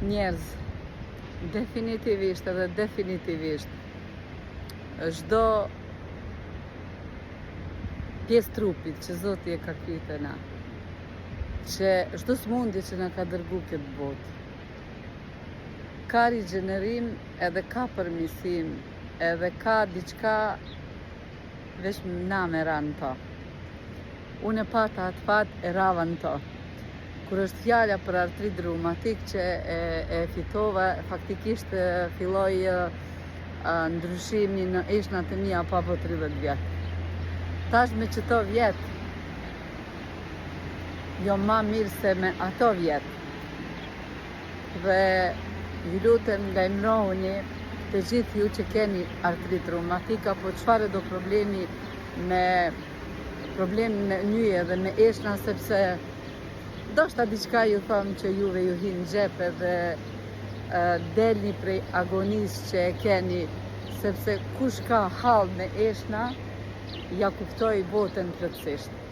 Njerëz, definitivisht edhe definitivisht, çdo pjesë trupit që Zoti e ka kriju te na, që çdo smundje që na ka dërgu këtë botë, ka rigjenerim edhe ka përmisim, edhe ka diçka veç na me ra në to. Unë e pata atë fat e rava në to. Kur është fjala për artrit reumatik që e, e fitova, faktikisht filloi ndryshimi në eshtnat e mia pa bo 30 vjet. Tash me qëto vjet, jo ma mirë se me ato vjet. Dhe ju lutem lajmërohuni të gjithë ju që keni artrit reumatik apo çfarëdo problemi me problem me nyje dhe me eshna sepse ndoshta diçka ju thom që juve ju hin në xhep edhe delni prej agonisë që e keni sepse kush ka hall me eshna ja kuptoj botën plotësisht.